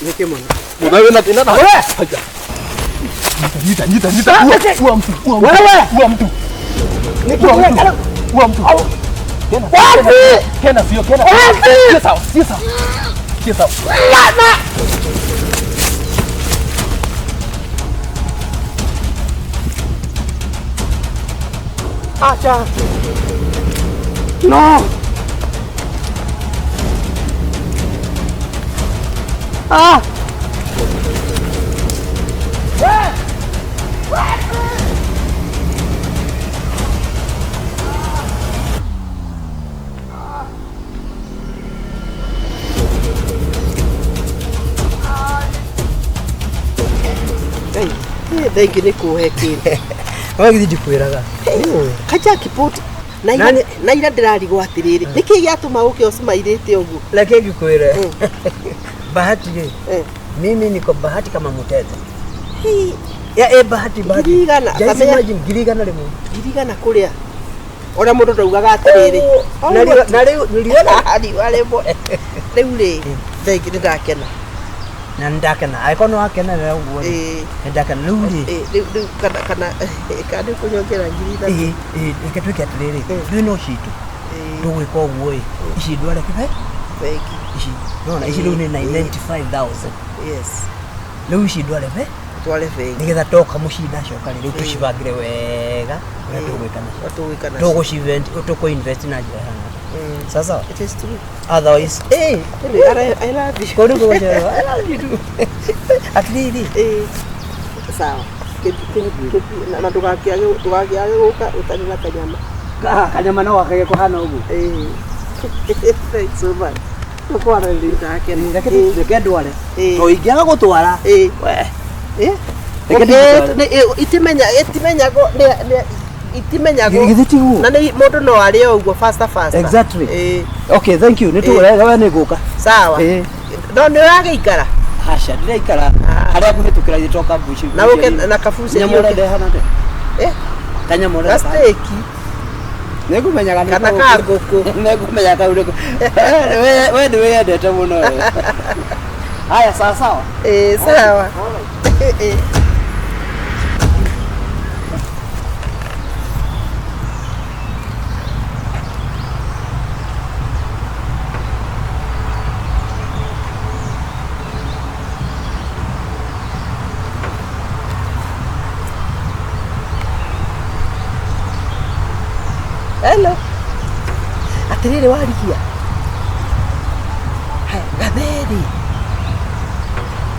Nĩkĩ mũno? Mũthee wĩna thĩna na Haya. Nyita, nyita, nyita. Ua, ua mtu, ua mtu. Wewe! Ua mtu. Nĩkĩ Ua ũreka? mtu. Ua mtu. Tena. Wapi? Tena sio tena. Wapi? Sio sawa, sio sawa. Sio sawa. Acha. No. Ah. Thengi nä kå he kä Wewe githĩ ndikwĩraga. Kajackpot na ira Nani- na ira ndĩrarigwo atĩrĩrĩ nĩkĩ gĩatũma ũke ũcimairĩte ũguo. Reke ngĩkwĩre. Bahati rĩ. Eh. Mimi niko bahati kama mutete. Hii, Ya eh bahati bahati. Ngiri igana, Just kamenya- imagine ngiri igana rĩmwe. ngiri igana kũrĩa ona mũndũ ndaugaga atĩrĩrĩ Na rĩu na rĩu niliona riũa rĩmwe rĩu rĩ thengi nĩ ndakena. Na ndakena. Angĩkorwo nĩ wakenerera ũguo rĩ. Ĩĩ, Nĩ ndakena rĩu rĩ. ĩĩ, rĩu rĩu kana kana kana nĩ kũnyongera ngiri ithatũ. Ĩĩ ĩĩ reke twĩke atĩrĩrĩ. Ndũĩ no citũ. Ĩĩ, Tũgwĩka ũguo ĩ. Ici ndware kĩbe. bengi. Ici. Nona ici rĩu nĩ 95,000. Yes. Rĩu ici ndware be. Tware bengi. Nĩgetha toka mũciĩ ndacoka rĩ rĩu tũcibangĩre wega ũrĩa tũgwĩka nacio. Tũgwĩka nacio. Tũgũcivent tũkũ-invest na njĩra ĩhana atĩa. Sasa It is true. otherwise eh Anyway, I love you. kũndũ kũgũcererwo I love you too. Atĩrĩrĩ Ĩĩ. Sawa. Na ndũgakĩage ndũgakĩage gũka ũtarĩ na kanyama. Kanyama no gakage kũhana ũguo. Ĩĩ. Thanks so much. Tũkwarĩrĩria. Ndakena. Reke Ĩĩ. reke ndware. Ĩĩ. To ingĩaga gũtwara. Ĩĩ. We. Ĩĩ. Reke Ĩĩ, ndĩgũtware. itimenyagwo itimenyagwo Githĩ tiguo? Na nĩ mũndũ no arĩe ũguo faster faster. Exactly. Ĩĩ. Okay, thank you. Nĩ tũgũrega we nĩ ngũka. Sawa. Ĩĩ. No nĩ ũragĩikara Aca ndĩraikara harĩa ngũhĩtũkĩra ithe toka mbuci. na ũke na kabucĩri Nyamũ ũke. ũrenda ĩhana atĩa? Eh? Kanyamũ ũrenda Ga steak Nĩngũmenyaga nĩ kana kau- ka ngũkũ. Nĩngũmenya kau nĩko. We nĩ wĩyendete mũno we. Haya sawa sawa. Ĩĩ, sawa. Ĩĩ. Hello. Atĩrĩrĩ warigia. Haya, gatheri.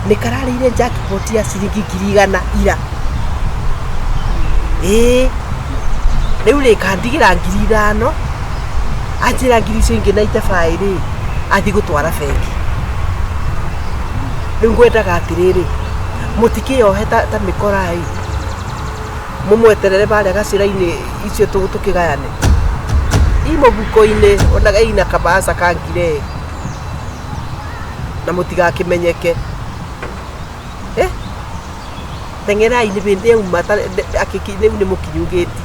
Nĩ kararĩire jackpot ya ciringi ngiri igana ira. Ĩĩ. Rĩu rĩ kandigĩra ngiri ithano. Anjĩra ngiri icio ingĩ na itebaĩ rĩ, athiĩ gũtwara bengi. Rĩu ngwendaga atĩrĩrĩ, mũtikĩyohe ta mĩkora ĩ. Mũmweterere barĩa gacĩra-inĩ icio tũkĩgayane. I mũbuko-inĩ onaga ina kabaca ka ngire na mũtigakĩmenyeke. Eh? Teng'erai nĩ hĩndĩ auma rĩu nĩ mũkinyu gĩti.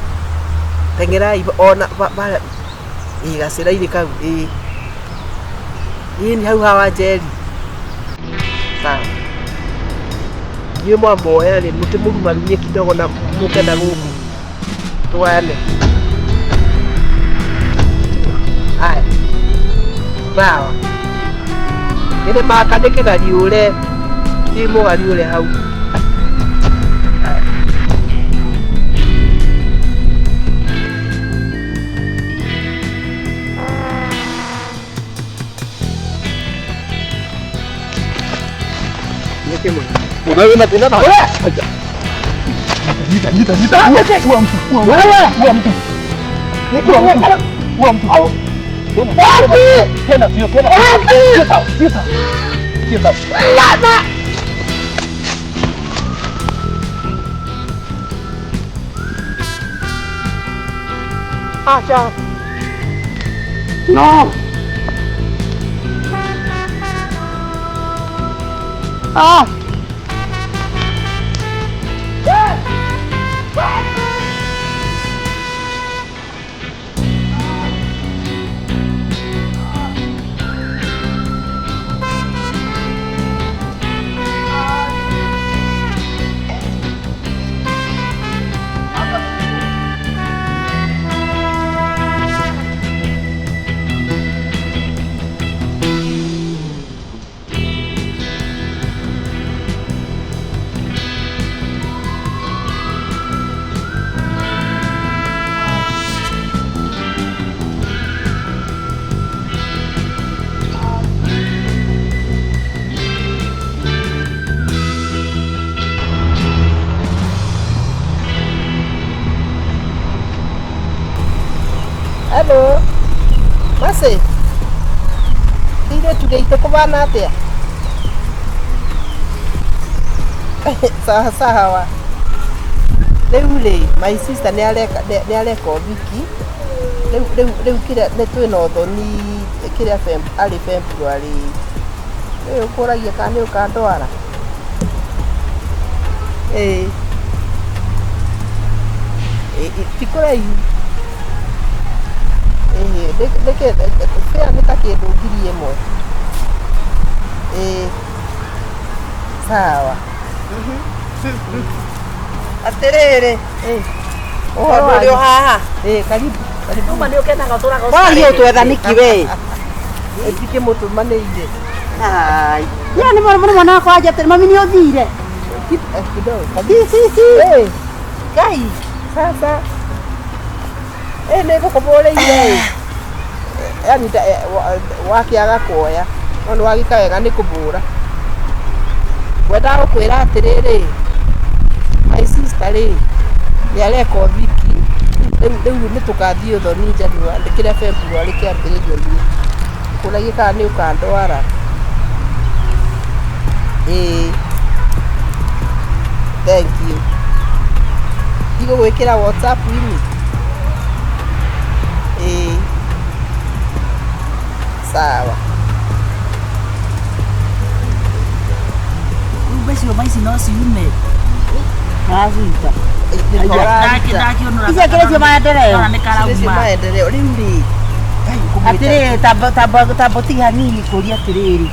Teng'erai ona barĩa ĩ gacĩra-inĩ kau ĩ. Ĩ nĩ hau ha Wanjeri. Sawa. Inyuĩ mwamuoya rĩ mũtĩmũrumarumie kidogo na mũke na gũkũ tũgayane. Haya. Sawa. Nĩ maka nĩ kĩgariũre. Ti mũgariũre hau. Nĩkĩ mũno? Mũthee wĩna thĩna na Haya. Nyita, nyita, nyita. Ua, ua mtu, ua mtu. Wewe! Ua mtu. Nĩkĩ Ua ũreka? mtu. Ua mtu. Tena. Tena sio tena. Sio sawa, sio sawa. Sio sawa. Acha. No. Ah. Hello. Masi. Ithuĩ tugĩite kũbana atĩa? Sawa sawa. Rĩu rĩ, my sister nĩ areka nĩ areka ũhiki. Rĩu rĩu rĩu kĩrĩa nĩ twĩna ũthoni kĩrĩa arĩ February. Rĩu ũkũragia kana nĩ ũkandwara? Ĩĩ. Ti kũraihu. Ĩĩ fare nĩ ta kĩndũ 1000. Ĩĩ. Sawa. Atĩrĩrĩ, Ĩĩ. ũhoro ũrĩ o haha. Ĩĩ, karibu. Karibu. Numa nĩ ũkenaga ũtũraga Waria ũtwetha nĩkĩ we? Ndikĩmũtũmanĩire. Ai. Ya nĩ mwana mwana wakwa aja atĩrĩ mami nĩ ũthire. Kidogo. Si si si. Ĩĩ. Ngai. Sasa. Ĩĩ nĩ ngũkũbũrĩire. Yaani wakĩaga kuoya. No nĩ wagĩka wega nĩ kũbũra. Ngwendaga gũkwĩra atĩrĩrĩ, my sister rĩ, nĩ areka ũhiki. Rĩu rĩu nĩ tũkathiĩ ũthoni January kĩrĩa February kĩambĩrĩrio-inĩ. Kũragia kana nĩ ũkandwara. Ĩĩ. Thank you. Ndigũgwĩkĩra WhatsApp-inĩ? Ĩĩ. Sawa. Rĩu mbeca cioma ici no ciume. Araciruta. Nĩtũraruta. Icio kĩrĩ cio maendeleo. Nĩ Icio karauma. maendeleo rĩu rĩ. Ngai, ngũmwĩta- Atĩrĩrĩ tamba tamba tamba ũtige hanini kũria atĩrĩrĩ.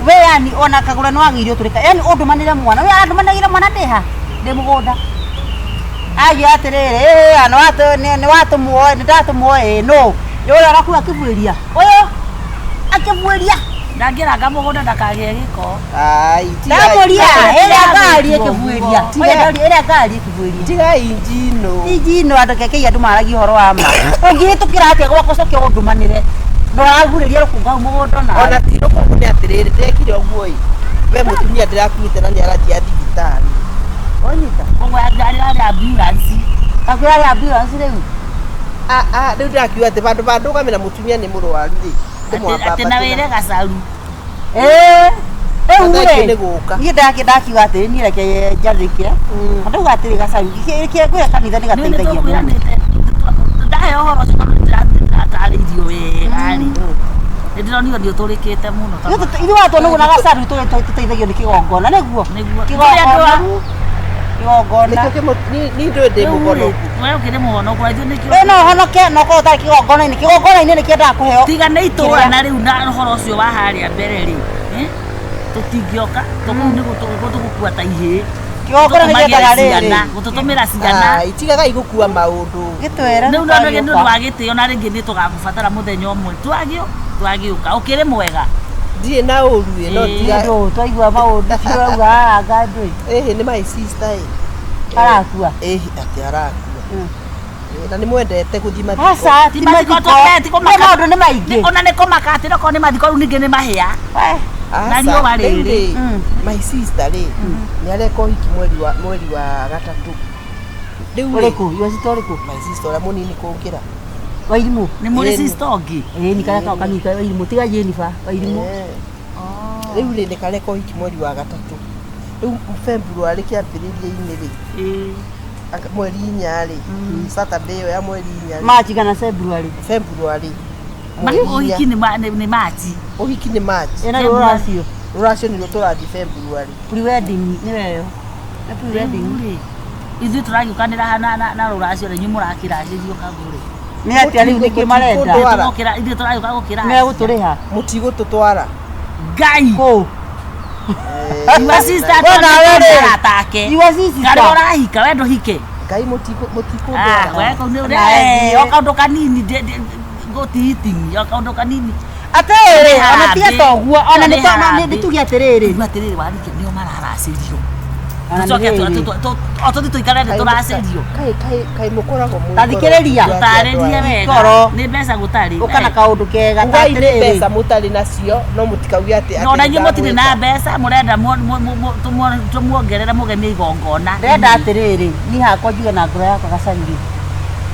We yani ona kagũra nĩ wagĩrĩire ũtũrĩka. Yani ũndũmanĩre mwana. We arandũmanagĩra mwana ndĩha. Ndĩ mũgũnda. Agia atĩrĩrĩ, ĩĩ nĩ watũ nĩ watũmwo nĩ ndatũmwo ĩĩ no. Nĩ ũrĩa ũrakuga akĩbuĩria. Ũyũ akĩbuĩria. Ndangĩranga mũgũnda ndakagĩe gĩko. Ai, tigai- Ndamũria ĩrĩa ngari Tiga- ĩkĩbuĩria. Tiga- Ũyũ ndauria ĩrĩa ngari ĩkĩbuĩria. tigai njino. Injino andũ kekei andũ maragia ũhoro wa ma. Ũngĩhĩtũkĩra atĩa gwakwa ũcoke ũndũmanĩre. Na ũragurĩria rũkũngũ hau mũgũnda nawe. Ona ti rũkũngũ nĩ atĩrĩrĩ, ndekire ũguo ĩ. We mũtumia ndĩrakuĩte na nĩ arathiĩ thibitarĩ. Wanyita? Koguo arĩ ambulance. Akwĩra rĩa ambulance rĩu. Ah, ah, rĩu ndĩrakiuga atĩ vandũ va ndũgame na mũtumia nĩ mũrwaru rĩ. Atĩ na wĩre gacaru. Ĩĩ. Rĩu Thank you rĩ. nĩ gũka. Niĩ ndakiuga atĩrĩ niĩ reke njathĩke. Ndauga atĩrĩ gacaru kĩrĩa kwĩra kanitha nĩ Nĩ gateithagia mũno. tũkwĩranĩte. Ndaheo ũhoro ũcio tondũ ndĩratarĩirio wega rĩ. Nĩ ndĩronire nĩ ũtũrĩkĩte mũno tondũ Ithuĩ watuona ũguo na gacaru tũteithagio nĩ kĩgongona nĩguo. Nĩguo. Kĩgongona. Kĩgongona. Nĩkĩo niĩ ndũĩ ndĩ mũgonoku. We ũkĩrĩ mũhonoku na ithuĩ nĩkĩo We no ũhonoke na ũkorwo ũtarĩ kĩgongona-inĩ. Kĩgongona-inĩ nĩ kĩendaga kũheo. tiga nĩ itũra na rĩu na ũhoro ũcio wa harĩa mbere rĩ tũtingĩoka tũkũu nĩ gũtũgũkua ta ihĩĩ. Kĩgongona nĩ kĩendaga rĩrĩ. Gũtũtũmĩra ciana. Ai, tigagai gũkua maũndũ. Gĩtwĩre. Rĩu no nĩ ũndũ wa gĩtĩo na rĩngĩ nĩ tũgakũbatara mũthenya ũmwe. Twagĩũka ũkĩrĩ mwega. Ndirĩ na ũru ĩ, no Ĩĩ. tiga Ndũ twaigua maũndũ tũrauga haha ndũĩ. ĩhĩ nĩ my sister ĩ. Arakua. Ĩhĩ atĩ arakua. Ĩĩ, na nĩ mwendete gũthiĩ mathiko. Aca Ti ti mathiko mathiko. tũkee, ti kũmaka. Nĩ maũndũ nĩ maingĩ. Ona nĩ kũmaka atĩ okorwo nĩ mathiko rĩu ningĩ nĩ mahĩa. We. Na Aca, riũa rĩu rĩrĩ. rĩ, my sister rĩ, nĩ areka ũhiki mweri wa gatatũ. Rĩu rĩ, Ũrĩkũ? Your sister ũrĩkũ? my sister ũrĩa mũnini kũngĩra. Wairimũ. Nĩ mũrĩ Ĩni. sister ũngĩ. Ĩni karĩa kao kanini ka Wairimũ tiga Jennifer Wairimũ. Rĩu rĩ, nĩ kareka ũhiki mweri wa gatatũ. Rĩu February kĩambĩrĩria-inĩ rĩ, Ĩĩ. mweri inya rĩ, Saturday ĩyo ya mweri inya rĩ, March kana February. February mweri inya. Ũhiki nĩ Machi. Ũhiki nĩ March. Ĩna rũracio. Rũracio nĩruo tũrathiĩ February. Pre-wedding nĩ weyo. Nĩ pre-wedding. Rĩu rĩ, ithuĩ tũragĩũkanĩra haha na rũracio rĩ, inyuĩ mũrakĩracĩrio kagũrĩ. Nĩ atĩa rĩu nĩkĩ marenda? Mũtigũtwara. Tũgũkĩra ithuĩ tũragĩũka gũkĩra. Megũtũrĩha. Mũtigũtũtwara. Ngai. Kũ? Your sister We nawe rĩ. arata ake. Your sister. Karĩa ũrahika we ndũhike. Ngai mũtikũndwara. We kau nĩ Nae. o kaũndũ kanini gũtihitingi o kaũndũ kanini. Atĩrĩrĩ, Nĩ ona tiga harambee. ta ũguo, ona Nĩ nĩ harambee. nĩ tuge atĩrĩrĩ. Rĩu atĩrĩrĩ warike nĩo mararacĩrio. Ona nĩ Tũcoke rĩrĩ. o tũthiĩ tũikare thĩ tũracĩrio. Kaĩ kaĩ kaĩ mũkoragwo mwĩ Ta thikĩrĩria. ngoro Tũtarĩrie wega. Ngoro. Nĩ mbeca gũtarĩ. Ũka na kaũndũ kega ta Ugai nĩ atĩrĩrĩ. mbeca mũtarĩ nacio no mũtikauge atĩ No na inyuĩ mũtirĩ na ndamwĩta. mbeca mũrenda tũmuongerere mũgemie igongona. Ndĩrenda atĩrĩrĩ, niĩ hakwa njuge na ngoro yakwa gacairi.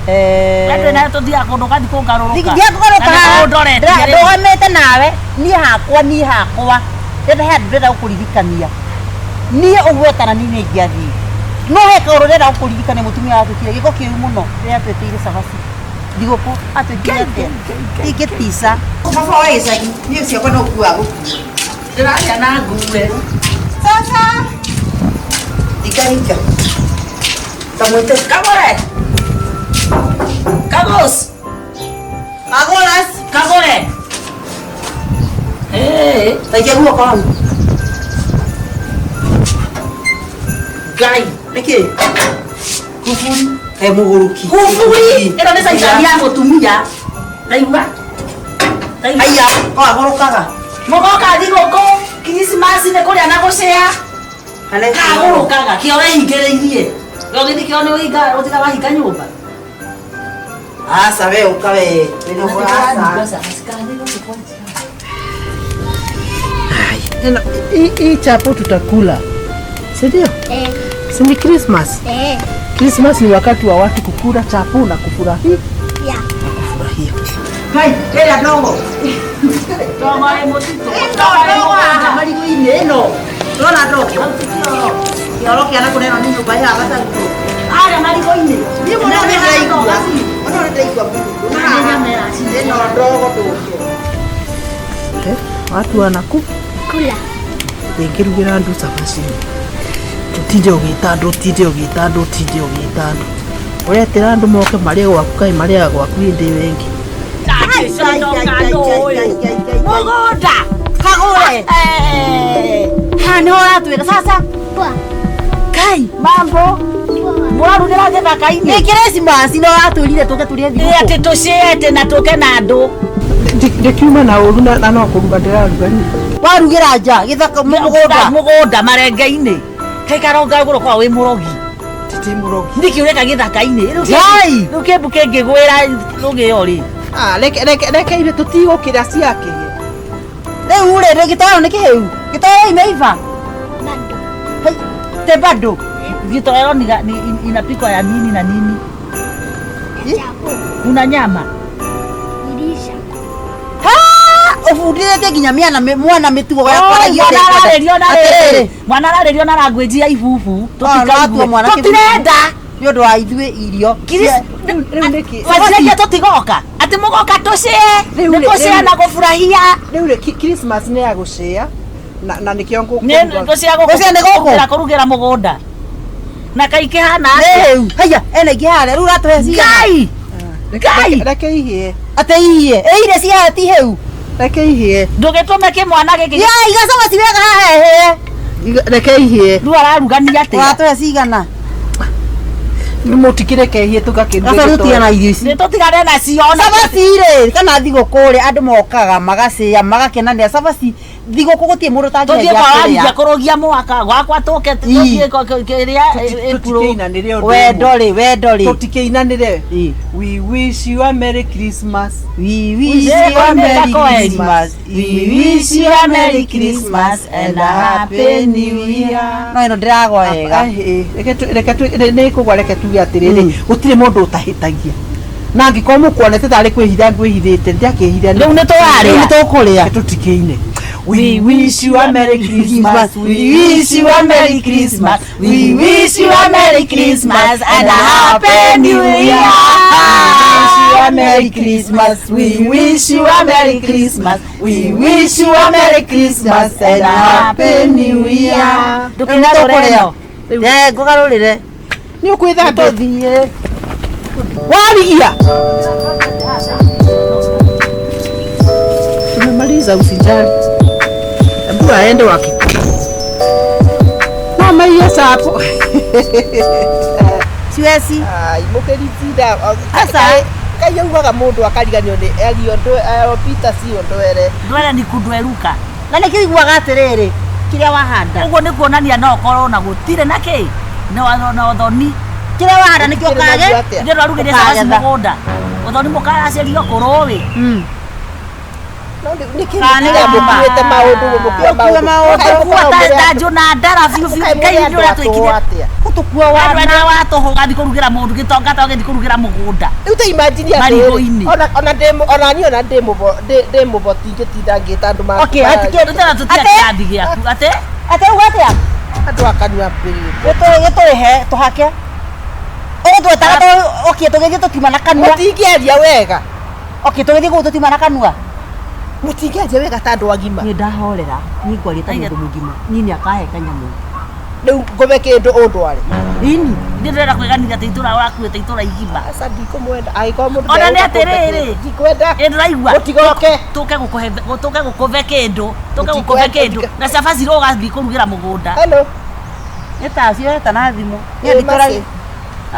We Ndĩ nayo tũthiaga kũndũ ũgathiĩ kũngarũrũka. Ndiakũgarũka. Na nĩ ũndoretie rĩu. Ndũgamĩte nawe niĩ hakwa, niĩ hakwa ndĩrenda, he handũ ndĩrenda gũkũririkania niĩ ũguo etana niĩ nĩ ingĩathiĩ, no he kaũndũ ndĩrenda gũkũririkania. Mũtumia watwĩkire gĩko kĩũru mũno rĩrĩa atwĩtĩire cabaci thigũkũ, atwĩkire atĩa ingĩtica baba wa gĩcagi. Niĩ ciakwa no kuaga gũkua. Ndĩrarĩa na ngue. Sasa ringa ringa kamwĩte. Kagũre. Kagũs. Agũras. Kagũre. Ĩĩ. Taikia guoko hau. Ngai. Nĩkĩ Kuburi. He mũgũrũki. Kuburi. Ĩno nĩ caitani ya mũtumia. Ndaigua. Ndaigua. Aya kagũrũkaga. Mũgoka thigũkũ Krismasi nĩ kũrĩa na gũcĩa. Kagũrũkaga kĩo wehingĩrĩirie. Gĩo kĩo nĩ ũhinga ũtiga wahinga nyũmba. Aca we ũka we wĩna ũhoro aca. Hii chapo tutakula, si ndio? Eh, Si ni Christmas? eh, Christmas ni wakati wa watu kukula chapo na kufurahia. Yeah. Kufurahia. Hai, ĩrĩa ndogo. Ndogo ĩ mũtitũ. Ĩno ndogo haha marigũ-inĩ ĩno. Ndona ndogo. Kĩoro kĩa nakũrĩa ĩno nĩ nyũmba ya gatarũ. Arĩa marigũ-inĩ. Niĩ mũno nĩ ndĩraigua. Mũno nĩ ndĩraigua mũno. Ĩno ndogo ndũke. Eh, watu wanaku Kula. ndĩngĩrugĩra andũ cabaci, ũtinde ũgĩta andũ, ũtinde ũgĩta andũ, ũtinde ũgĩta andũ, ũretĩra andũ moke marĩe gwaku, kaĩ marĩaga gwaku hĩndĩ ĩyo ĩngĩ. Mũgũnda. Kagũre. Haha nĩho ũratwĩra sasa. Poa. Kai. Mambo. Poa. Mũrarugĩra gĩthaka-inĩ. Nĩ Christmas no ũratwĩrire tũke tũrĩe Ĩ thigũkũ. atĩ tũcĩe atĩ na tũke na andũ. Ndĩkiuma na ũru na no kũruga ndĩraruga niĩ. Warugĩra nja gĩthaka mũgũnda. Mũgũnda marenge-inĩ. Kaikaronga gũrũ kwa wĩ mũrogi. Titi mũrogi. Nĩkĩ ũreka gĩthaka-inĩ? Rĩu Ngai. Rĩu kĩmbu kĩngĩgwĩra rũgĩo rĩ. Ah, reke reke reke ithuĩ tũtigũkĩra ciakĩhĩa. Rĩu rĩ rĩ gĩtoero nĩ kĩhĩu. Gĩtoero imeiva. Bado. Hai, te bado. Gitoero ni inapikwa ya nini na nini? Chapo. Kuna nyama. Dirisha. Ha! Ũbundithĩtie nginya mĩana mwana mĩtugo ya Oi, kwaragia mwana ũrĩa ararĩrio na Atĩrĩrĩ. rĩrĩ. Mwana ararĩrio na language ya ibubu. Ah, no atua mwana kĩbubu. Tũtirenda. Nĩ ũndũ wa ithuĩ irio. Rĩu nĩkĩ? Waciria tũtigoka. Atĩ mũgoka tũcĩe. Rĩu Nĩ rĩ- kũcĩa rĩu- na kũfurahia. Rĩu rĩ Christmas nĩ ya gũcĩa na nĩkĩo Nĩ ngũkũruga. gũcĩa Gũcĩa nĩ gũkũ? gũkĩra kũrugĩra mũgũnda. Na kaikĩhana atĩa? Rĩu, haiya, ena ingĩ harĩa, rĩu ũratũhe cigana? Ngai! Ngai! Reke ihĩe. Atĩ ihĩe, ĩ irio cia ti hĩu. Reke ihĩe. Ndũgĩtũme kĩmwana gĩkĩ. Ya, iga cabaci wega haha ĩhĩe. Reke ihĩe. Rĩu ararugania atĩa? Ũratũhe cigana? Mũtikĩreke ihĩe tũgakĩruga. Sasa rĩu tigana irio ici. Nĩ tũtigane nacio ona Cabaci rĩ, kana thigũkũ rĩ, andũ mokaga magacĩa magakenanĩra. Cabaci thigũkũ gũtirĩ mũndũ tũthiĩ ũtangĩhĩa kwa kũrĩa. waringia kũrũgia mwaka gwakwa tũke tũthiĩ kĩrĩa April. Tũtikĩinanĩre ũndũ Wendo ũmwe. rĩ, wendo rĩ. Tũtikĩinanĩre. Ĩ. We wish you a Merry Christmas. We wish you a Merry Christmas. We wish you a Merry Christmas and a Happy New Year. No ĩno ndĩragwa wega. Ah, ĩ, reke nĩ kũgwa, reke tuge atĩrĩrĩ, gũtirĩ mũndũ ũtahĩtagia, na angĩkorwo mũkuonete tarĩ kwĩhitha ngwĩhithĩte, ndiakĩhitha. Rĩu nĩ tũrarĩa. Rĩu nĩ tũkũrĩa. Reke tũtikĩine. We wish you a Merry Christmas. We wish you a Merry Christmas. We wish you a Merry Christmas and a Happy New Year. We wish you a Merry Christmas. We wish you a Merry Christmas. We wish you a Merry Christmas and a Happy New Year. Ndũkĩgarũre ĩno. Eh, ngũgarũrĩre. Nĩ ũkwĩthamba Tũthiĩ. warigia. Tumemaliza, usijali. Hebu aende wakikula. Mama hiyo sapo. Siwezi. Ai, mũkĩritinda. Aca. Kai augaga mũndũ akariganio nĩ Elio Peter sio ndwere. Ndwere ni kundweruka. Na nĩkĩo iguaga atĩrĩrĩ, kĩrĩa wahanda. Ũguo nĩ kuonania no ũkorwo na gũtirĩ na kĩ na ũthoni. Kĩrĩa wahanda nĩkĩo Gũtirĩ na ũkage. atĩa? Ithuĩ twarugire cabaci Ũkagetha. mũgũnda. Ũthoni mũkaracĩrio kũrũĩ. No nĩkĩ Kana nĩ mũkuĩte maũndũ mũkua Mũkua maũndũ. Ũgũkua ta ndanjũ na ndara biũ biũ. Mũkaĩ Ngai mũrĩ nĩ ũrĩa andũ twĩkire. atũũ atĩa? Gũtũkua Andũ wana. arĩa watũhũ ũgathiĩ kũrugĩra mũndũ gĩtonga ta ũgĩthiĩ kũrugĩra mũgũnda. Rĩu ta imagine atĩrĩrĩ, Marigũ-inĩ. ona ndĩ ona niĩ ona ndĩ mũbo ndĩ mũboti ingĩtinda ngĩta andũ ma Okay, hatikĩ- Rĩu tena tũtirĩ Atĩ? kĩrathi gĩaku. Atĩ? Atĩ uga atĩa? andũ a kanua mbĩrĩte. Gĩtũrĩhe tũhake. Ũgũtwetaga okay tũgĩthiĩ tũkiuma na kanua. Mũtingĩaria wega. Okay tũgĩthiĩ kũu tũtiuma na kanua. Mũtingĩaria wega ta andũ agima. Niĩ ndahorera, niĩ ngwaria ta mũndũ mũgima. Niĩ nĩ akahe kanyamũ. Rĩu ngũme kĩndũ ũndware. Ini. Niĩ ndĩrenda kwĩganithia atĩ itũra ũrakuĩte itũra igima. Aca ndikũmwenda. Angĩkorwo mũndũ Ona nĩ ndegũka kũmbe atĩrĩrĩ. kĩndũ, Ndikwenda. Ĩ ndũraigua? Mũtigoke. Tũke gũkũhe tũke gũkũve kĩndũ, tũke Mũtikwe- gũkũve kĩndũ. mũtika- Na cabaci ũgathiĩ kũrugĩra mũgũnda. Hello. Nĩ tacio eta na thimũ. Ĩ, Niĩ nditũragia. Mercy.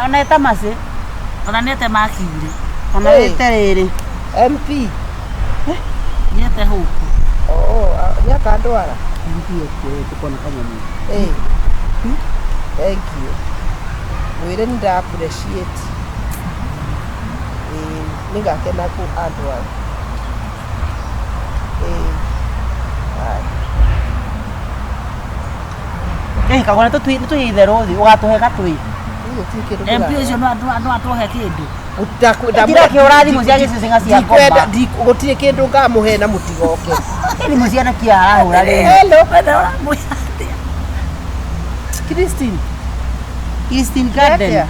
Ona eta macĩ. Ona nĩete makiurĩ. Ona Ĩ. wĩte rĩrĩ. MP. Nĩete hũku. Oh, nĩakandwara. Ndiye tukona kanyamũ. Ĩ. Thank you. Mwĩre nĩ nda appreciate. Ĩ, nĩngakena kũ andwara. Ĩ. Haya. Eh kagona tũtwi nĩ tũithe rũthi ũgatũhe gatũi. Rĩu gũtirĩ kĩndũ MP kĩraya. ũcio no atũhe kĩndũ. Ndira kĩhũra thimũ cia gĩcicinga cia Ndikwenda ngoma. gũtirĩ kĩndũ ngamũhe na mũtigoke. Thimũ cia nakia arahũra rĩu. Hello. Wethe ũramwĩra atĩa? Christine. Christine Garden. Atĩa?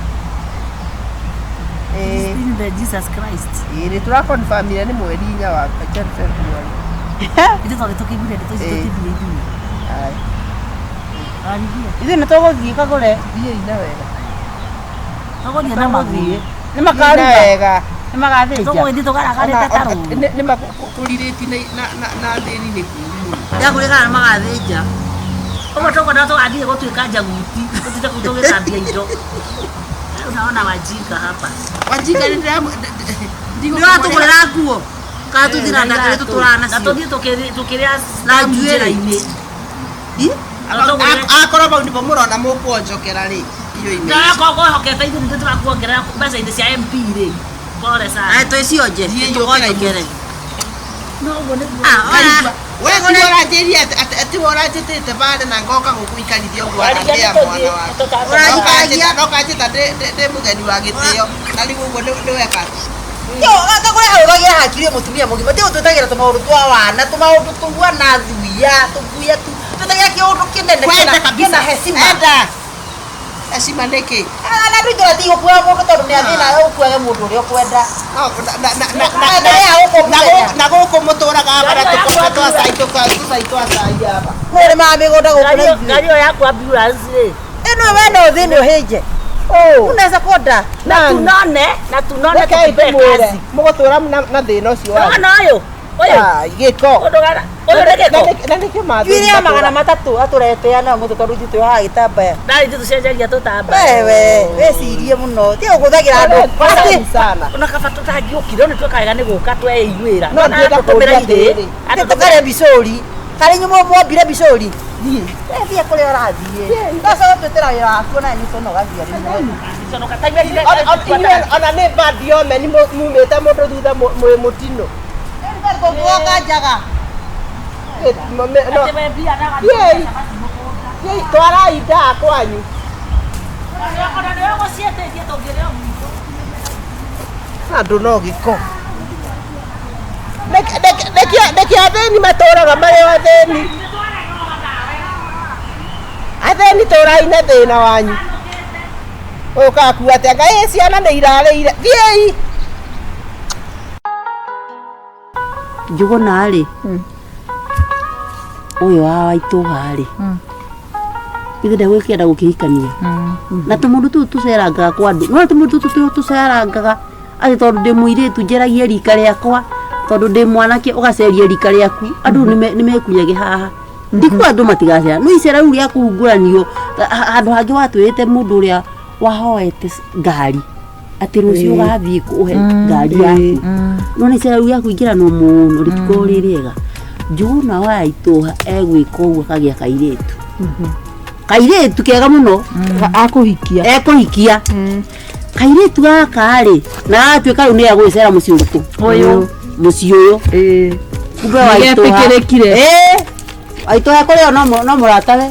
Ĩ, In the Jesus Christ. ĩ, nĩ tũrakonfamire nĩ mweri inya wa February. Ithuĩ twagĩ tũkĩiguire ndeto ici Ĩ. tũtithiĩ ithuĩ. Haya. Warithia. Ithuĩ nĩ tũgũthiĩ kagũre. Thiĩi na wega. Tũgũthiĩ na magũrũ. Nĩ Thiĩi na makaruga. wega. Nĩ magathĩnja. Tũgũgĩthiĩ tũgaragarĩte ta rũũĩ. Nĩ makũrirĩti na thĩni nĩ kũũru mũno. Ndakũrĩ kana nĩ magathĩnja. Ũguo tũkwenda tũgathiĩ gũtuĩka njaguti, tũtinde kũu tũgĩthambia indo. Unaona wajinga hapa. Wajinga nĩ ndĩra Nĩ watũgũrĩra nguo. Kana tũthiĩ na ndakĩrĩ tũtũraga Na nacio. tũthiĩ tũkĩrĩa Na njuĩrĩ. njĩra-inĩ. Ĩ? Na tũgũre- Akorwo bau nĩpo mũrona mũkũonjokera rĩ irio imwe. Na akorwo kwĩhokete ithuĩ nithuĩ tũrakuongerera mbeca-inĩ cia MP rĩ. Pole sana. Aĩ twĩcionje. Thiĩ Tũgonjokere. No ũguo nĩguo. Ah, ora. We ti ũranjĩria atĩ we ũranjĩtĩte bare na ngoka gũkũikarithia ũguo Warithia atĩa nĩ mwana tũthiĩ, waku. Ũranjikaragia. No kanjĩta ndĩ mũgeni wa gĩtĩo na rĩu ũguo nĩ weka atĩa? Yo, kagũre arũgagia hakiri mũtumia mũgima. Ti gũtwĩtagĩra tũmaũndũ twa wana, tũmaũndũ tũguana thuya, tũguya tu. Twĩtagĩra kĩũndũ kĩnene Kwenda kĩna kabisa. kĩna hecima. Enda. Heshima nĩkĩ? Na andũ itũra ti gũkuaga mũndũ tondũ nĩ athĩna ũkuage mũndũ ũrĩa ũkwenda. No, na- na- na- na- Mbere ya gũkũ na mũthenya. gũkũ- na gũkũ mũtũraga bara tũkombe twa cai tũcai twa cai aba. Mũrĩmaga mĩgũnda gũkũ na ithuĩ. Ngari ĩyo yaku ambulance rĩ. Ĩno we no ũthĩnĩ ũhĩnje. Unaweza konda. Na tunone, na tunone Rekei tukipee ndĩmwĩre kazi. mũgũtũra na thĩna ũcio wanyu. Nona ũyũ. Ũyũ. Ai, gĩko. Ũndũ gara. Ũyũ nĩ gĩko. Na nĩkĩ mathĩna Njuĩrĩ ya 300 atũretea nayo mũtwe tondũ ithuĩ twĩyohaga gĩtambaya. Ndarĩ ithuĩ tũcenjagia tũtamba. Wewe wĩcirie mũno ti ũgũthagĩra andũ Atĩ sana. Ona kaba tũtangĩũkire nĩ twĩka wega nĩ gũka tweiguĩra. No ndĩrenda kũũria atĩrĩrĩ. atĩ tũkarĩa bicũri karĩ inyuĩ mwombire bicũri thiĩ thiĩ kũrĩa ũrathiĩ ũcoke twĩtĩra wĩra waku ona nĩ tũnogagia rĩmwe. Inyuĩ ona nĩ bad omen mumĩte mũndũ thutha mwĩ mũtino. Tũngĩgoka njaga No, Thiĩi. Thiĩi, twarai ndaa kwanyu. Andũ no gĩko. Nĩkĩ athĩni matũraga marĩ o athĩni? Athĩni tũrai na thĩna wanyu. Ũyũ ũkaga kuga atĩa Ngai ciana nĩ irarĩire. Thiĩi. Njũgũna rĩ ũyũ wa waitũha rĩ ithe ndegwĩkĩenda gũkĩhikania na tũmũndũ tũu tũcerangaga kwa andũ no tũmũndũ tũtũ tũcerangaga atĩ tondũ ndĩ mũirĩtu njeragie rika rĩakwa tondũ ndĩ mwanake ũgaceria rika rĩaku andũ nĩmekunyage haha ndikuga andũ matigacera no icera rĩu rĩa kũhungũranio handũ hangĩ watwĩrĩte mũndũ ũrĩa wahoete ngari atĩ rũciũ ũgathiĩ kũhe ngari yaku no nĩ icera rĩu rĩa kũingĩranwo mũno rĩtikorwo rĩ rĩega Njũgũna wa itũha egwĩka ũguo akagĩa kairĩtu kairĩtu kega mũno Akũhikia. ekũhikia kairĩtu gaka rĩ na gagatuĩka rĩu nĩ egũgĩcera mũciĩ ũrĩkũ Ũyũ. mũciĩ ũyũ Ĩĩ. Kumbe waitũha. Nĩgetĩkĩrĩkire. Ĩĩ, waitũha kũrĩo no no mũratawe.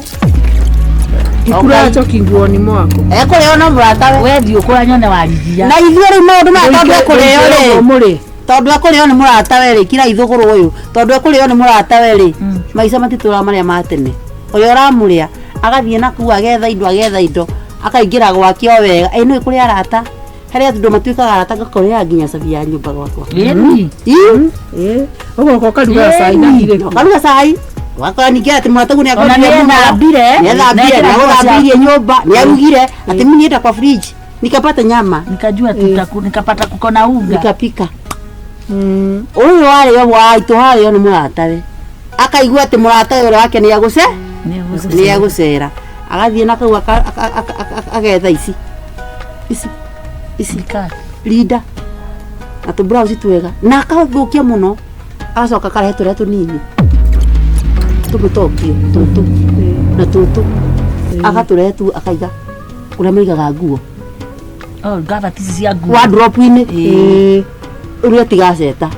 Kikura njoki nguoni mwako. Ekũrĩo no mũratawe. We thiĩ ũkũra nyone warigia. Na ithuĩ rĩu maũndũ maya tondũ ekũrĩo rĩ, Mũrĩ. tondũ ekũrĩo nĩ mũratawe rĩ, kira ithũgũrũ ũyũ, tondũ ekũrĩo nĩ mũratawe rĩ, maica matitũraga marĩa ma tene. Ũrĩa ũramũrĩa agathiĩ na kũu agetha indo agetha indo akaingĩra gwake o wega. Ĩ nĩũĩ kũrĩ arata, harĩ andũ matuĩkaga arata ngakũrĩaga nginya cabi ya nyũmba gwakwa. Ĩni. Ĩ, Ĩ, ũgoka ũkaruga cai na irĩkũ. ũkaruga cai wakora ningĩ atĩ mũrataguo nĩ Ona nĩethambire. nĩethambire Nĩekĩra nguo nĩagũthambirie nyũmba nĩarugire atĩ mimi nienda kwa fridge nikapata nyama Nikajua tutaku nikapata kuko na unga. nikapika. Ũyũ warĩo waitũ harĩo nĩ mũratawe, akaigua atĩ mũratawe ũrĩa wake nĩagũce nĩegũcera, agathiĩ na kau agetha ici ici ici rinda na tũburauci twega na akathũkia mũno, agacoka akarehe tũrĩa tũnini tũmĩtokio tũtũ na tũtũ agatũrehe tu akaiga kũrĩa maigaga nguo. Oh, ngabati ici cia nguo. Wardrobe-inĩ. Ĩ, ũrĩa tigaceta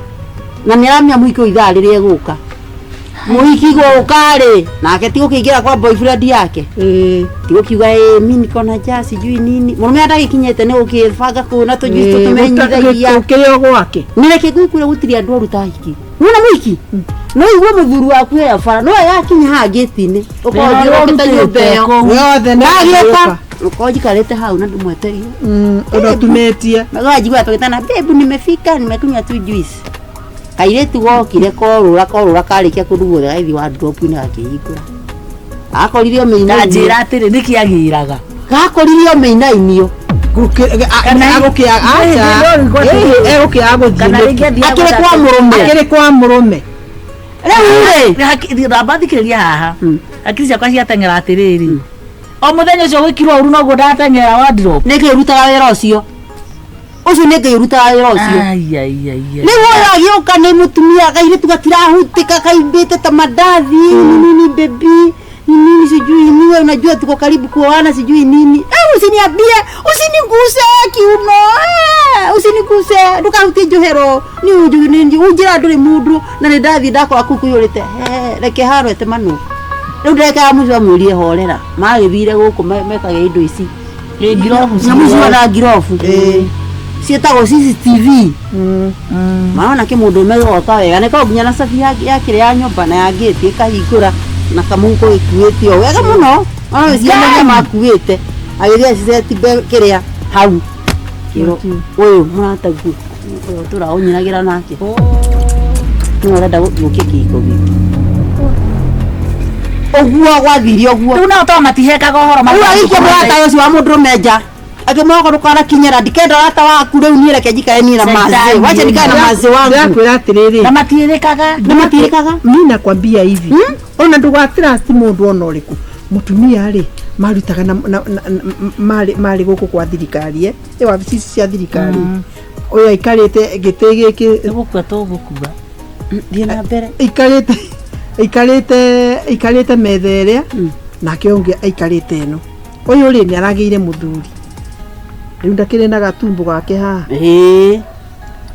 na nĩ aramenya mũhiki ũyũ ithaa rĩrĩa egũka, mũhiki gũka rĩ nake ti gũkĩingĩra kwa boyfriend yake, ĩ, ti gũkiuga ĩ mi niko na njaa sijui nini, mũrũme ndagĩkinyĩte nĩ gũkĩbanga kũu na tũjuici tũtũmenyithagia. Gũkĩrĩ o gwake. Nĩ reke ngwĩkũre gũtirĩ andũ oru ta hiki nĩwona mũhiki no igue mũthuri waku e bara no yakinya haha ngĩti-inĩ ũkorwo Wĩra ũrĩa ũkĩte nyũmba ĩyo ũrutĩte kũu. Yothe nĩ ndagĩũka ũkorwo njikarĩte hau na ndĩmwetereire. Ũndũ ũtumĩtie. Magajigua tũgĩtana, babe nimefika nimekunywa tu juice. Kairĩtu gokire korũra korũra karĩkia kũndũ guothe gagĩthiĩ wardrobe-inĩ gakĩhingũra, gakorire Na mĩinainio, njĩra atĩrĩ nĩkĩ agĩraga. gakorire mĩinainio. Agũkĩaga aca. Egũkĩaga gũthiĩ Kana nĩkĩ? rĩngĩ athiaga Akĩrĩ kwa mũrũme. Akĩrĩ kwa mũrũme. Rĩu rĩ, Ramba thikĩrĩria haha. Hakiri ciakwa ciateng'era atĩrĩrĩ. O mũthenya ũcio gwĩkirwo ũru noguo ndateng'era wardrobe. nĩ Ngai ũrutaga wĩra ũcio, ũcio nĩ Ngai ũrutaga wĩra ũcio. Ai ai ai ai. Rĩu ũyũ agĩũka nĩ mũtumia kairĩtu gatirahutika kaimbĩte ta mandathi nini baby nini sijui nini, wewe unajua tuko karibu kuoana sijui nini. Eh, usiniambie, usiniguse kiuno, eh, usiniguse ndukahutie njohero ni unju unjira nduri mundu na nĩ ndathiĩ ndakora kũu kũiyũrĩte. Eh, reke haro etemanwo rĩu ndagĩka ya mũico amwĩrire horera, magĩthire gũkũ mekage indo ici. Ĩ ngirobu nyamũ ciona ngirobu ciĩtagwo CCTV. Marona kä må ndå å me wega nä korwo nginya na cabi ya kä rä ya nyũmba na ya ngäti ĩkahingũra na kamũhuko gĩkuĩte o wega mũno, ona wĩciria makuĩte agĩthiĩ aciceti kĩrĩa hau kĩro ũyũ mũrataguo ũyũ tũra ũnyinagĩra nake nĩwe ũrenda gũthũkia kĩhiko gĩkĩ ũguo gwathire ũguo. Rĩu nao to matihekaga ũhoro Rĩu agĩikia mũrata ũcio wa mũndũrũme nja akĩmwĩra okorwo ndũkanakinyĩra ndikenda ũrata waku rĩu niĩ reke njikare niĩ na mazĩ, Shaitani. wacha nikae na mazĩ wangu. Ndĩrakwĩra atĩrĩrĩ, Na matiĩrĩkaga. Nĩ matirĩkaga. Mi nakwambia hivi, ona ndũgatrust mũndũ ona ũrĩkũ. Mũtumia rĩ marutaga na, na, na, marĩ marĩ gũkũ kwa thirikari ĩ wabici ici cia thirikari, ũyũ aikarĩte gĩtĩ gĩkĩ. Tũgũkua tũgũkua. Thiĩ na mbere. Aikarĩte aikarĩte aikarĩte metha ĩrĩa nake ũngĩ aikarĩte ĩno, ũyũ rĩ nĩ aragĩire mũthuri rĩu ndakĩrĩ na gatumbo gake haha. Ĩĩ.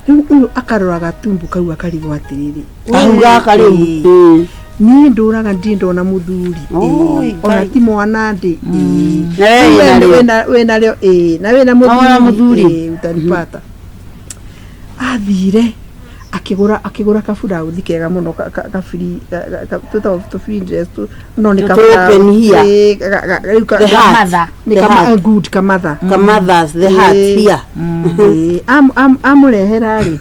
Rĩu ũyũ akarora gatumbo kau akarigwo atĩrĩrĩ, Kahu gaka rĩu. Ĩĩ. Ĩĩ. Niĩ ndũraga ndirĩ ndona mũthuri. Oi, Ĩĩ. Ona Ngai. ti mwana ndĩ. Na we wĩna rĩo. Wĩna rĩo ĩĩ na wĩna Na wĩna mũthuri. Ĩĩ, utanipata athire akĩgũra akĩgũra kaburauthi kega mũno kabiri tũtagwo tũ dress tu no nĩ Tũ open here. Ĩĩ, rĩu The heart. Kamatha. nĩ The kama heart. good kamatha. Kamathas, the heart Ĩĩ. here. Ĩĩ, amũrehera rĩ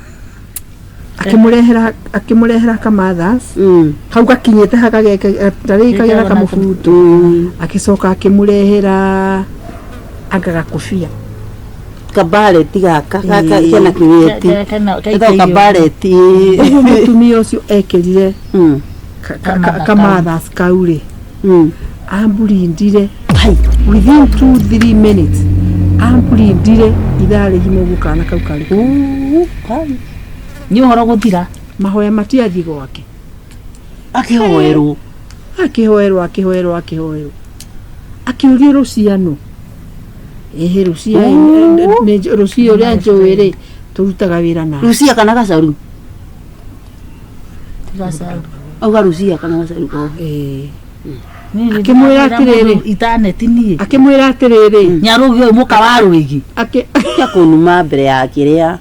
akĩmũrehera akĩmũrehera kamathas kau gakinyĩte tarĩngĩ kagera kamũbuto, agĩcoka akĩmũrehera anga gakobia. Kabareti gaka gaka Ĩĩ. kena kĩgĩti. Getagwo kabareti. Ũguo mũtumia ũcio ekĩrire Kamatha kamathas kau rĩ amburindire within 2 3 minutes, amburindire ithaa rĩgima ũguo kana kau karĩ kau. Nĩ ũhoro gũthira. Mahoya matiathiĩ gwake. Akĩhoerwo. Akĩhoerwo akĩhoerwo akĩhoerwo akĩũrio rũciano ĩhĩ rũcia rũcia ũrĩa njũĩ rĩ tũrutaga wĩra na Lucia kana gacaru. Gacaru. Auga Rucia kana gacaru ko. Eh. Niĩ Akĩmwĩra atĩrĩrĩ. Itaneti niĩ. Akĩmwĩra atĩrĩrĩ. Nyarũgi ũyũ mũka wa rwĩgi. Akĩ Tia kũnuma mbere ya kĩrĩa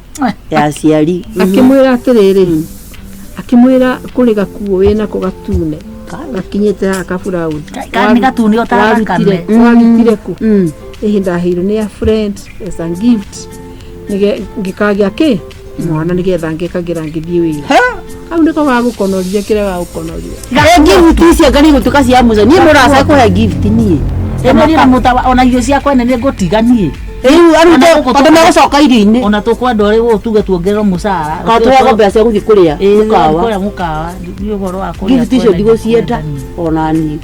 ya aciari. Akĩmwĩra atĩrĩrĩ. Akĩmwĩra kũrĩ gakuo wĩnako gatune. Gakinyĩte haha kaburaũthi. Ka nĩ gatune o ta thakame. Warutire kũ? Mm. Ĩhĩ ndaheirwo nĩ a friend as a gift. Nĩge ngĩkagĩa kĩ? Mwana nĩgetha ngĩkagĩra ngĩthiĩ wĩra. Hau nĩko gagũkonoria kĩrĩa gagũkonoria. Eh, gift icio anga nĩ igũtuĩka cia mũico. Niĩ mũraca kũhe gift niĩ. Ĩno niĩ na mũtawa ona irio ciakwa nene ngũtiga niĩ. Rĩu Ona arute gũkũ tondũ megũcoka irio-inĩ. Ona tũkwenda ũrĩ ũũ tuge tuongererwo mũcara. Kana tũheagwo mbeca cia gũthiĩ kũrĩa Ĩĩ, mũkawa. kũrĩa mũkawa. Nĩ ũhoro wa kũrĩa. Gift icio kwene ndigũcienda niĩ. ona niĩ.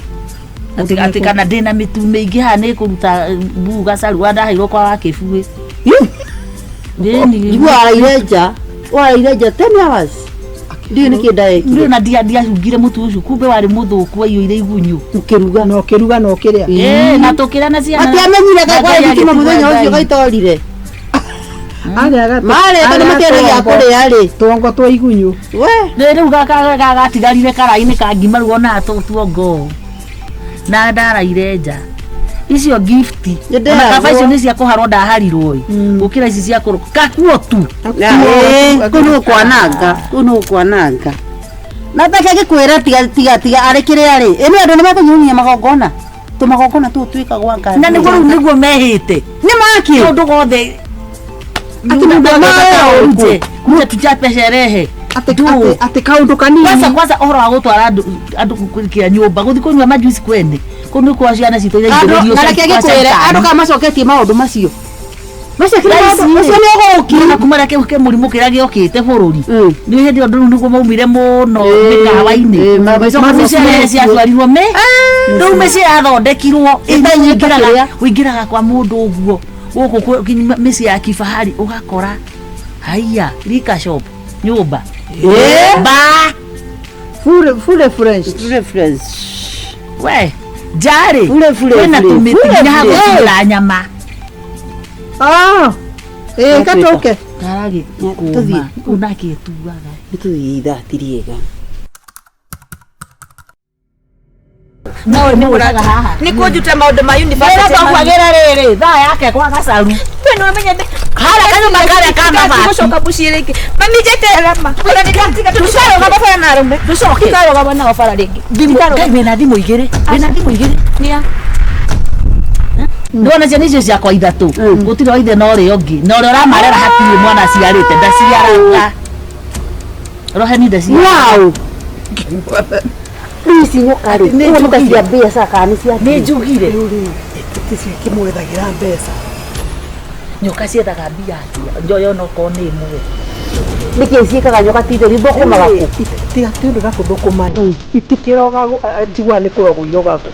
Atĩ atĩ kana ndĩna mĩtu mĩingĩ haha nĩ kũruta mbuu gacaru wa ndaheirwo kwa wakĩbuĩ. Ĩni. Njigua waraire nja. Waraire nja 10 hours. Ndiũĩ nĩkĩ ndaekire. Ndiũĩ na ndiacungire mũtu ũcio kumbe warĩ mũthũku waiyũire igunyũ. Ũkĩruga. Na ũkĩruga na ũkĩrĩa. Ĩĩ, na tũkĩrĩa na ciana. Matiamenyire Na kwarĩ Ngai thitima mũthenya agĩtigua ũcio Ngai. gaitorire. Arĩaga Marĩ tondũ matiarĩ gĩa kũrĩa rĩ. Tuongo twa igunyũ. We. Rĩ rĩu gaka gatigarire karaĩ-inĩ ka ngima rĩu ona tuongo na ndaraire nja icio gift Nĩ ona kaba icio nderagwo. nĩ cia kũharwo ndaharirwo ĩ gũkĩra ici cia kũrũ gakuo tu Ĩĩ, kũu nĩ gũkwananga kũu nĩ gũkwananga na take ngĩkwĩra tiga tiga tiga arĩ kĩrĩa rĩ ĩ nĩ andũ nĩ mekũnyunyia magongona tũmagongona tũu twĩkagwo anga na nĩguo rĩu nĩguo mehĩte nĩ maki ũndũ wothe Atĩ mũndũ agĩka nje kuja tuchape sherehe Atĩ Tu. atĩ atĩ kaũndũ kanini. kwanza kwanza ũhoro wa gũtwara andũ andũ kũrikĩra nyũmba gũthiĩ kũnyua majuici kwene kũu nĩ kwa ciana citũ iria andũ ingĩrĩrio na reke ngĩkwĩre andũ kana macoketie maũndũ macio macio kĩrĩa Thaa ici maũndũ macio nĩ ũgũki na kuma rĩa kĩ mũrimũ kĩrĩa gĩokĩte bũrũri Mm. nĩ hĩndĩ ĩyo rĩu nĩguo maumire mũno Ĩĩ, mĩkawa-inĩ ĩĩ, Macio ciana ciatwarirwo mĩ rĩu mĩciĩ yathondekirwo Ĩtanyita kĩrĩa. ũingĩraga kwa mũndũ ũguo gũkũ mĩciĩ ya kifahari ũgakora haiya liquor shop nyũmba Ĩĩ. ba Fure fure French. Reference. we njarĩ Fure, fure, kwĩna fure, tũmĩtĩ fure, nginya fure. hagũtigĩra nyama Ah. Ĩĩ katũke. karagĩkũma Tũthiĩ. kũu nakĩtuaga Nĩ tũthiĩ ithaa ti rĩega no nĩ ũraga haha nä kå njuta maå ndå ma Wĩra twakwagĩra rĩrĩ thaa yake kwa gacaru harĩa kanyũmba karĩa ka mabati gå coka må ciä rä ngä mami njeterera ma ona nä ndatiga tũtikarũgama bara na arũme Tũcoke. tũtikarũgama nao bara rĩngĩ thimũ Ngai, wĩna thimũ igĩrĩ wĩna thimũ igĩrĩ Nĩa? ndona ciana icio ciakwa ithatũ gũtirĩ wa ithe na ũrĩa ũngĩ na ũrĩa ũramarera hatirĩ mwana aciarĩte ndaciaraga roheni ndaciaraga Wow. Rĩu ici nyoka rĩ Nĩ ũguo nĩ ta njugire. cia mbeca kana nĩ cia nĩ njugire Tĩcio ikĩmwethagĩra mbeca. nyoka ciethaga mbia atĩa njoyo onokorwo nĩ ĩmwe nĩkĩ ciĩkaga nyoka ti theri thũkũmaga kũ Tiga ti ũndũ na kũthũkũma. Itikĩrogagwo njiguaga nĩ kũrogwo irogagwo.